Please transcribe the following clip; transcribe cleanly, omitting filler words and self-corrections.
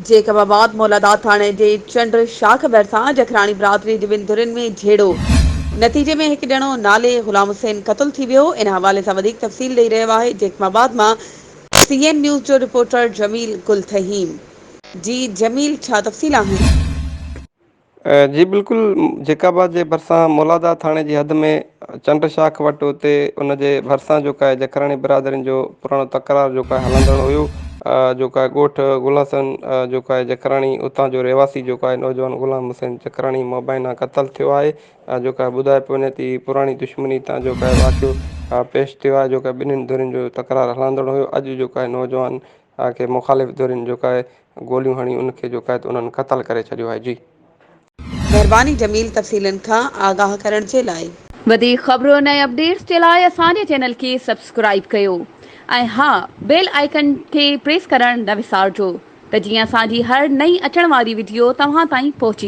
Jacob آباد مولاداد ٿاڻي جي چنڊ شاخ ڀرسان جکراڻي برادري جي ٻن ڌرين ۾ جهيڙو، نتيجي ۾ هڪ ڄڻو نالي غلام حسين قتل ٿي ويو، ان حوالي سان وڌيڪ تفصيل ڏئي رهيو آهي جيڪب آباد مان سي اين نيوز جو رپورٽر جميل گل ٿهيم. جي جميل ڇا تفصيل آهن؟ جي بلڪل جيڪب آباد جي ڀرسان مولاداد ٿاڻي جي حد ۾ چنڊ شاخ وٽ اتي ان جي ڀرسان جو ڪاهي جکراڻي برادرين جو پراڻو تڪرار جو ڪاهي هلندڙ هيو جو ڪاهي ڳوٺ گل حسن جو ڪاهي جکراڻي اتان جو رهواسي جو ڪاهي نوجوان غلام حسين جکراڻي مبينا قتل ٿيو آهي جو ڪاهي ٻڌايو پيو وڃي ته پراڻي دشمني تان جو ڪاهي واقعو پيش ٿيو آهي جو ڪاهي ٻنهين ڌرين جو تڪرار هلندڙ هيو اڄ جو ڪاهي نوجوان کي مخالف ڌرين جو ڪاهي گوليون هڻي ان کي جو ڪاهي ته انهن قتل ڪري ڇڏيو آهي جي. مهرباني جميل تفصيلن کان آگاهه ڪرڻ جي لاء. وڌيڪ خبرن ۽ اپڊيٽس جي لاء اسان جي چينل کي سبسڪرائيب ڪيو ۽ ها بيل آئيڪن کي پريس ڪرڻ نه وسارجو ته جيئن اسان جي هر نئين اچڻ واري وڊيو توهان تائين پهچي.